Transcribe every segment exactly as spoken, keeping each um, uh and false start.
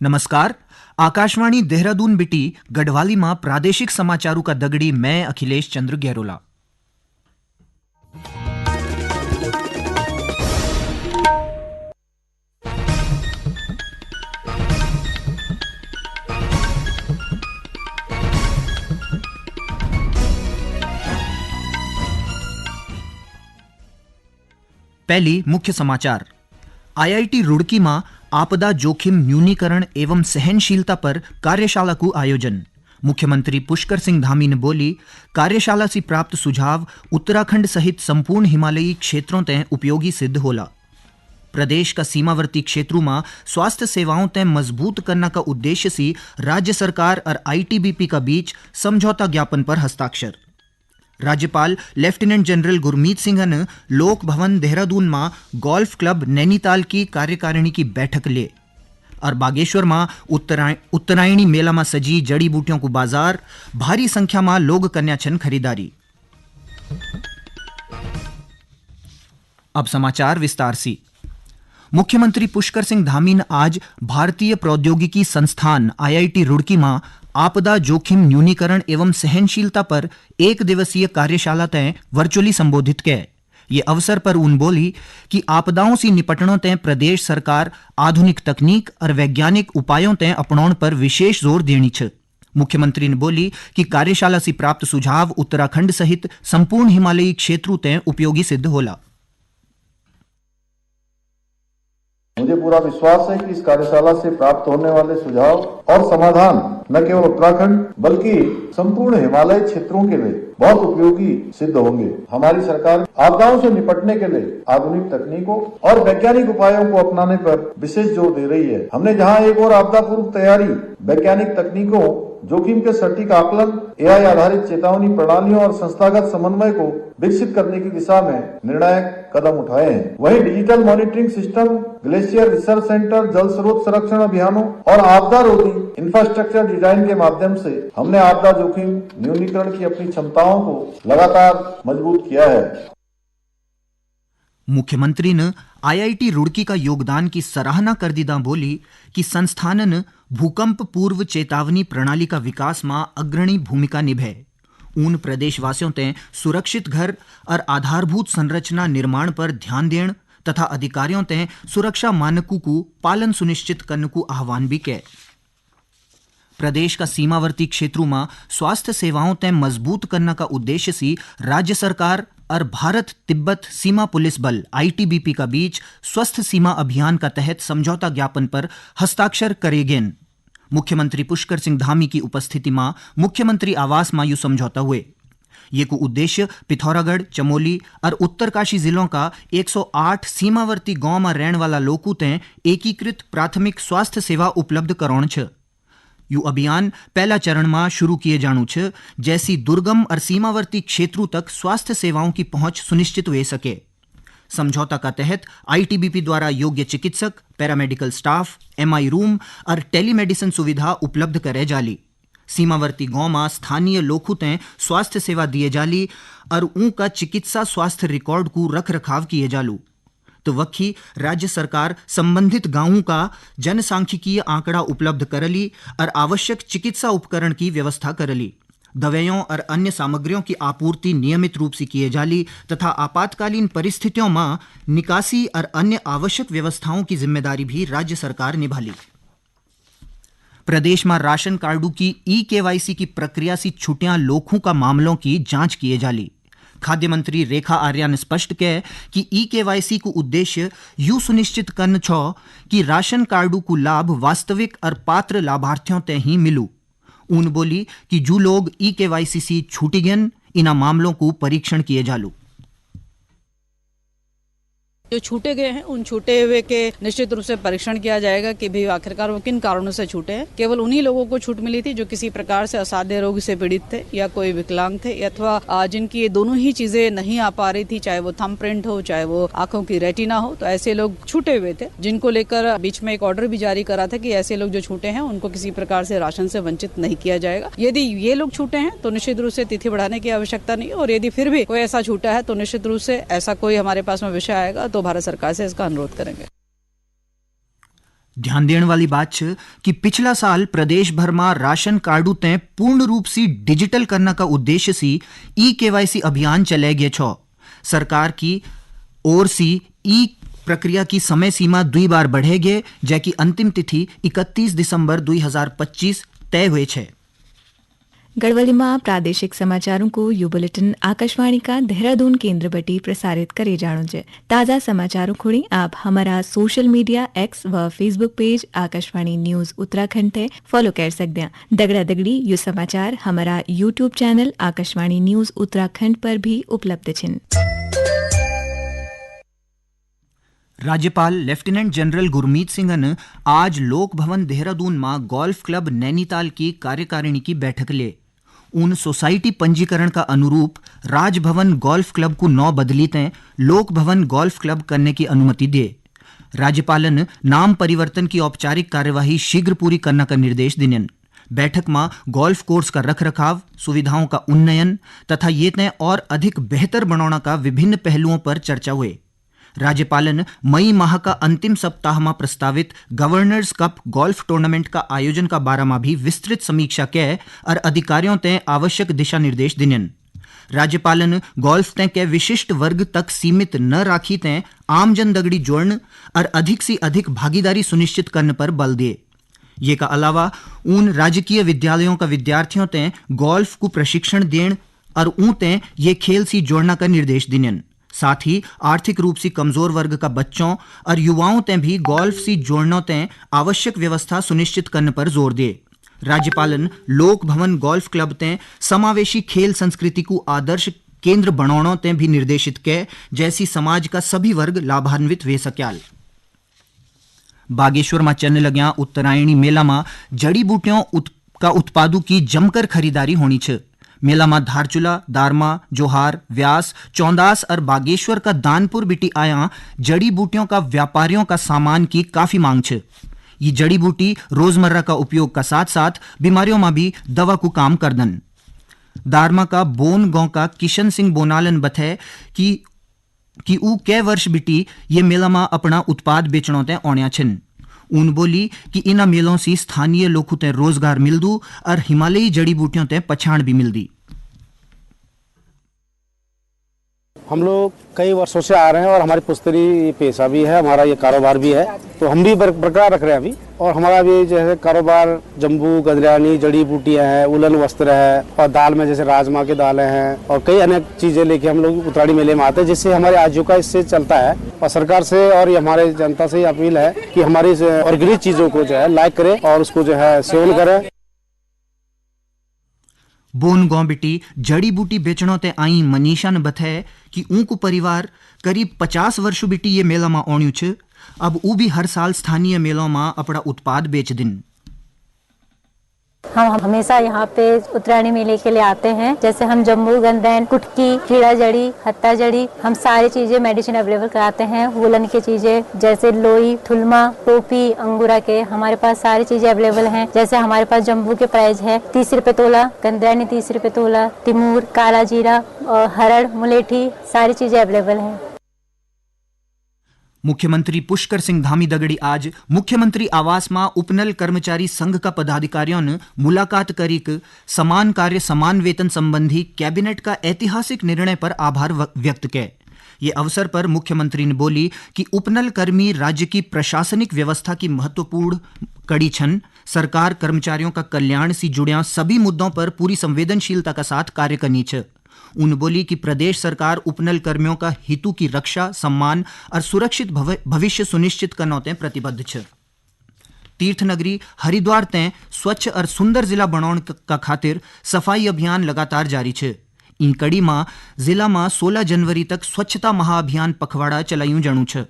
नमस्कार, आकाशवाणी देहरादून बिटी गढ़वाली मां प्रादेशिक समाचारों का दगड़ी मैं अखिलेश चंद्र गैरोला। पहली मुख्य समाचार। आईआईटी रुड़की मां आपदा जोखिम न्यूनीकरण एवं सहनशीलता पर कार्यशाला को आयोजन। मुख्यमंत्री पुष्कर सिंह धामी ने बोली, कार्यशाला से प्राप्त सुझाव उत्तराखंड सहित संपूर्ण हिमालयी क्षेत्रों तय उपयोगी सिद्ध होला। प्रदेश का सीमावर्ती क्षेत्रों में स्वास्थ्य सेवाओं तय मजबूत करना का उद्देश्य से राज्य सरकार और आईटीबीपी का बीच समझौता ज्ञापन पर हस्ताक्षर। राज्यपाल लेफ्टिनेंट जनरल गुरमीत सिंह ने लोक भवन देहरादून में गोल्फ क्लब नैनीताल की कार्यकारिणी की बैठक ले। और बागेश्वर में उत्तराय-, उत्तरायणी मेला में सजी जड़ी बूटियों को बाजार, भारी संख्या में लोग कन्या छन खरीदारी। अब समाचार विस्तार से। मुख्यमंत्री पुष्कर सिंह धामी ने आज भारतीय प्रौद्योगिकी संस्थान आईआईटी रुड़की में आपदा जोखिम न्यूनीकरण एवं सहनशीलता पर एक दिवसीय कार्यशाला तय वर्चुअली संबोधित किया। ये अवसर पर उन बोली कि आपदाओं से निपटणों तय प्रदेश सरकार आधुनिक तकनीक और वैज्ञानिक उपायों तय अपनाउण पर विशेष जोर देनी छ। मुख्यमंत्री ने बोली कि कार्यशाला से प्राप्त सुझाव उत्तराखंड सहित संपूर्ण हिमालयी क्षेत्रों तय उपयोगी सिद्ध होला। मुझे पूरा विश्वास है कि इस कार्यशाला से प्राप्त होने वाले सुझाव और समाधान न केवल उत्तराखंड बल्कि संपूर्ण हिमालय क्षेत्रों के लिए बहुत उपयोगी सिद्ध होंगे। हमारी सरकार आपदाओं से निपटने के लिए आधुनिक तकनीकों और वैज्ञानिक उपायों को अपनाने पर विशेष जोर दे रही है। हमने जहां एक ओर आपदा पूर्व तैयारी, वैज्ञानिक तकनीकों, जोखिम के सटीक आकलन, एआई आधारित चेतावनी प्रणालियों और संस्थागत समन्वय को विकसित करने की दिशा में निर्णायक कदम उठाए हैं, वहीं digital monitoring system, glacier research centre, जल स्रोत संरक्षण अभियानों और आपदा रोधी इंफ्रास्ट्रक्चर डिजाइन के माध्यम से हमने आपदा जोखिम न्यूनीकरण की अपनी क्षमताओं को लगातार मजबूत किया है। मुख्यमंत्री ने आईआईटी रुड़की का योगदान की सराहना कर दीदा बोली कि संस्थानन भूकंप पूर्व चेतावनी प्रणाली का विकास में अग्रणी भूमिका निभे। उन प्रदेशवासियों ते सुरक्षित घर और आधारभूत संरचना निर्माण पर ध्यान देण तथा अधिकारियों ते सुरक्षा मानकों को पालन सुनिश्चित करने को आह्वान भी किया। प्रदेश का सीमावर्ती क्षेत्रों में स्वास्थ्य सेवाओं तय मजबूत करने का उद्देश्य से राज्य सरकार और भारत तिब्बत सीमा पुलिस बल, आईटीबीपी, का बीच स्वस्थ सीमा अभियान का तहत समझौता ज्ञापन पर हस्ताक्षर करे गए। मुख्यमंत्री पुष्कर सिंह धामी की उपस्थिति में मुख्यमंत्री आवास में यू समझौता हुए। ये को उद्देश्य पिथौरागढ़, चमोली और उत्तरकाशी जिलों का एक सौ आठ सीमावर्ती गांव में रहने वाला लोगों ते एकीकृत प्राथमिक स्वास्थ्य सेवा उपलब्ध कराउण छ। यू अभियान पहला चरण में शुरू किए जाणू छ, जैसी दुर्गम और सीमावर्ती क्षेत्रों तक स्वास्थ्य सेवाओं की पहुंच सुनिश्चित हो सके। समझौता का तहत आईटीबीपी द्वारा योग्य चिकित्सक, पैरामेडिकल स्टाफ, एमआई रूम और टेलीमेडिसिन सुविधा उपलब्ध करे जाली। सीमावर्ती गांव में स्थानीय लोगों ते स्वास्थ्य सेवा दिए जाली और ऊं का चिकित्सा स्वास्थ्य रिकॉर्ड को रख रखाव किए जालू। तो वखी राज्य सरकार संबंधित गांवों का जनसांख्यिकीय आंकड़ा उपलब्ध करली और आवश्यक चिकित्सा उपकरण की व्यवस्था करली। दवाइयों और अन्य सामग्रियों की आपूर्ति नियमित रूप से किए जाली तथा आपातकालीन परिस्थितियों में निकासी और अन्य आवश्यक व्यवस्थाओं की जिम्मेदारी भी राज्य सरकार निभाली। प्रदेश में राशन कार्डों की ई केवाईसी की प्रक्रिया से छुटियां लोखों का मामलों की जांच किए जाली। खाद्य मंत्री रेखा आर्या ने स्पष्ट किया कि ई केवाईसी को उद्देश्य यू सुनिश्चित करना छो कि राशन कार्डों को लाभ वास्तविक और पात्र लाभार्थियों ते ही मिलू। उन बोली कि जो लोग ई केवाईसी से छूटी गयन, इना मामलों को परीक्षण किए जालू। जो छूटे गए हैं, उन छूटे हुए के निश्चित रूप से परीक्षण किया जाएगा कि भाई आखिरकार वो किन कारणों से छूटे हैं। केवल उन्हीं लोगों को छूट मिली थी जो किसी प्रकार से असाध्य रोग से पीड़ित थे या कोई विकलांग थे अथवा, आ, जिनकी ये दोनों ही चीजें नहीं आ पा रही थी, चाहे वो थंबप्रिंट हो, चाहे वो आंखों की रेटिना हो, तो ऐसे लोग छूटे हुए थे, जिनको लेकर बीच में एक ऑर्डर भी जारी करा था कि ऐसे लोग जो छूटे हैं उनको किसी प्रकार से राशन से वंचित नहीं किया जाएगा। यदि ये लोग छूटे हैं तो निश्चित रूप से तिथि बढ़ाने की आवश्यकता नहीं, और यदि फिर भी कोई ऐसा छूटा है तो निश्चित रूप से ऐसा कोई हमारे पास में विषय आएगा तो भारत सरकार से इसका अनुरोध करेंगे। ध्यान देण वाली बात छ कि पिछला साल प्रदेश भर मा राशन कार्डू तै पूर्ण रूप सी डिजिटल करना का उद्देश्य सी ई केवाईसी अभियान चलै गै छौ। सरकार की ओर सी ई प्रक्रिया की समय सीमा दुई बार बढ़ै गै, जैकी अंतिम तिथि इकतीस दिसंबर दुई हजार पच्चीस तय हुए छै। गढ़वाली मा प्रादेशिक समाचारों को यो बुलेटिन आकाशवाणी का देहरादून केंद्र बटी प्रसारित करे जाणो च। ताजा समाचारों खुणी आप हमारा सोशल मीडिया एक्स व फेसबुक पेज आकाशवाणी न्यूज उत्तराखंड थे फॉलो कर सकते हैं। दगड़ा दगड़ी यो समाचार हमारा YouTube चैनल आकाशवाणी न्यूज उत्तराखंड पर भी उपलब्ध छिन। राज्यपाल लेफ्टिनेंट जनरल गुरमीत सिंहन आज लोक भवन देहरादून मा गोल्फ क्लब नैनीताल की कार्यकारिणी की बैठक ले। उन सोसाइटी पंजीकरण का अनुरूप राजभवन गोल्फ क्लब को नौ बदली तै लोक भवन गोल्फ क्लब करने की अनुमति दे। राज्यपालन नाम परिवर्तन की औपचारिक कार्यवाही शीघ्र पूरी करना का निर्देश दिनन। बैठक मा गोल्फ कोर्स का रख रखाव, सुविधाओं का उन्नयन तथा ये तै और अधिक बेहतर बनाना का विभिन्न पहलुओं पर चर्चा हुए। राज्यपालन मई माह का अंतिम सप्ताह मा प्रस्तावित गवर्नर्स कप गोल्फ टूर्नामेंट का आयोजन का बारा मा भी विस्तृत समीक्षा कै और अधिकारियों तै आवश्यक दिशा निर्देश दिनन। राज्यपालन गोल्फ तै कै विशिष्ट वर्ग तक सीमित न राखी तै आमजन दगड़ी जोड़न और अधिक सी अधिक भागीदारी सुनिश्चित करने पर बल दिए। ये का अलावा उन राजकीय विद्यालयों का विद्यार्थियों तै गोल्फ को प्रशिक्षण देण और ऊं तै ये खेल सी जोड़ना का निर्देश दिनन। साथ ही आर्थिक रूप से कमजोर वर्ग का बच्चों और युवाओं तै भी गोल्फ सी जोड़नों तै आवश्यक व्यवस्था सुनिश्चित करने पर जोर दिए। राज्यपालन लोक भवन गोल्फ क्लब तै समावेशी खेल संस्कृति को आदर्श केंद्र बनाणों तै भी निर्देशित कै, जैसी समाज का सभी वर्ग लाभान्वित वे सक्याल। बागेश्वर मा चलने लग्यां उत्तरायणी मेला मा जड़ी बूटियों उत-, का उत्पादों की जमकर खरीदारी होनी छ। मेला मा धारचूला, दारमा, जोहार, व्यास, चौंदास और बागेश्वर का दानपुर बिटी आया जड़ी बूटियों का व्यापारियों का सामान की काफी मांग छ। ये जड़ी बूटी रोजमर्रा का उपयोग का साथ साथ बीमारियों मा भी दवा को काम करदन। दारमा का बोन गांव का किशन सिंह बोनालन बतै कि कि ऊ कै वर्ष बिटी ये मेला मा अपना उत्पाद बेचणों तै औण्या छिन। उन बोली कि इना मेलों से स्थानीय लोगों तै रोजगार मिलदू और हिमालयी जड़ी बूटियों तै पछाण भी मिलदी। हम लोग कई वर्षों से आ रहे हैं और हमारी पुश्तरी पेशा भी है, हमारा ये कारोबार भी है, तो हम भी बर-, बरकरार रख रहे हैं अभी। और हमारा भी जैसे कारोबार जम्बू, गंदरानी, जड़ी बूटियां हैं, उलन वस्त्र है और दाल में जैसे राजमा की दालें हैं और कई अनेक चीजें लेके हम लोग उत्तरायणी मेले में आते हैं, जिससे हमारी आजीविका इससे चलता है। और सरकार से और ये हमारे जनता से ये अपील है कि हमारी इस ऑर्गेनिक चीजों को जो है लाइक करें और उसको जो है सेवन करें। बोन गांव बिटी जड़ी बूटी बेचणों ते आई मनीषा ने बताया कि ऊंको परिवार करीब पचास वर्षों बिटी ये मेला में औण्यू छ। अब ऊ भी हर साल स्थानीय मेलों में अपना उत्पाद बेच दिन। हम हमेशा यहाँ पे उत्तरायणी मेले के लिए आते हैं। जैसे हम जम्बू, गंधैन, कुटकी, कीड़ा जड़ी, हत्ता जड़ी, हम सारी चीजें मेडिसिन अवेलेबल कराते हैं। वुलन की चीजें जैसे लोई, थुलमा, टोपी, अंगूरा के हमारे पास सारी चीजें अवेलेबल हैं। जैसे हमारे पास जम्बू के प्राइस है तीस रुपए तोला, गंधैनी तीस रुपए तोला, तिमूर, काला जीरा और हरड़, मुलेठी, सारी चीजें अवेलेबल हैं। मुख्यमंत्री पुष्कर सिंह धामी दगड़ी आज मुख्यमंत्री आवास मा उपनल कर्मचारी संघ का पदाधिकारियों ने मुलाकात करीक समान कार्य समान वेतन संबंधी कैबिनेट का ऐतिहासिक निर्णय पर आभार व-, व्यक्त किया। ये अवसर पर मुख्यमंत्री ने बोली कि उपनल कर्मी राज्य की प्रशासनिक व्यवस्था की महत्वपूर्ण कड़ी छन। सरकार कर्मचारियों का कल्याण से जुड़िया सभी मुद्दों पर पूरी संवेदनशीलता का साथ कार्य करनी छ। उन बोली कि प्रदेश सरकार उपनल कर्मियों का हितों की रक्षा, सम्मान और सुरक्षित भव-, भविष्य सुनिश्चित करने प्रतिबद्ध छ। तीर्थ नगरी हरिद्वार तै स्वच्छ और सुंदर जिला बनाने क-, का खातिर सफाई अभियान लगातार जारी छ। इन कड़ी मा जिला मा सोलह जनवरी तक स्वच्छता महाअभियान पखवाड़ा चलायूं जाणू छ।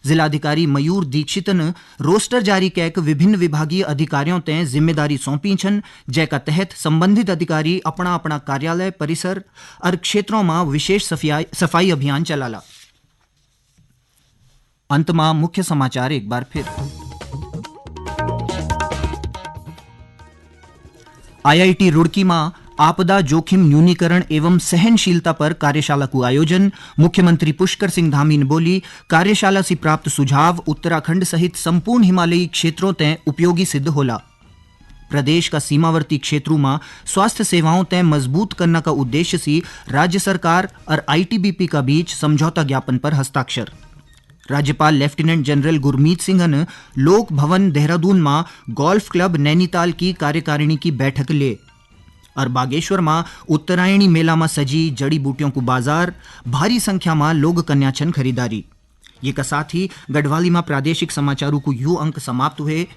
जिलाधिकारी मयूर दीक्षितन रोस्टर जारी कैक विभिन्न विभागीय अधिकारियों तै जिम्मेदारी सौंपी छन, जैका तहत संबंधित अधिकारी अपना अपना कार्यालय परिसर और क्षेत्रों मा विशेष सफिया-, सफाई अभियान चलाला। अंत मा मुख्य समाचार एक बार फिर। आईआईटी रुड़की मा आपदा जोखिम न्यूनीकरण एवं सहनशीलता पर कार्यशाला को आयोजन। मुख्यमंत्री पुष्कर सिंह धामी ने बोली, कार्यशाला से प्राप्त सुझाव उत्तराखंड सहित संपूर्ण हिमालयी क्षेत्रों तय उपयोगी सिद्ध होला। प्रदेश का सीमावर्ती क्षेत्रों में स्वास्थ्य सेवाओं तय मजबूत करने का उद्देश्य से राज्य सरकार और आईटीबीपी का बीच समझौता ज्ञापन पर हस्ताक्षर। राज्यपाल लेफ्टिनेंट जनरल गुरमीत सिंह ने लोक भवन देहरादून में गोल्फ क्लब नैनीताल की कार्यकारिणी की बैठक ले। और बागेश्वर में उत्तरायणी मेला में सजी जड़ी बूटियों को बाजार, भारी संख्या में लोग कन्या छन खरीदारी। ये का साथ ही गढ़वाली में प्रादेशिक समाचारों को यू अंक समाप्त हुए।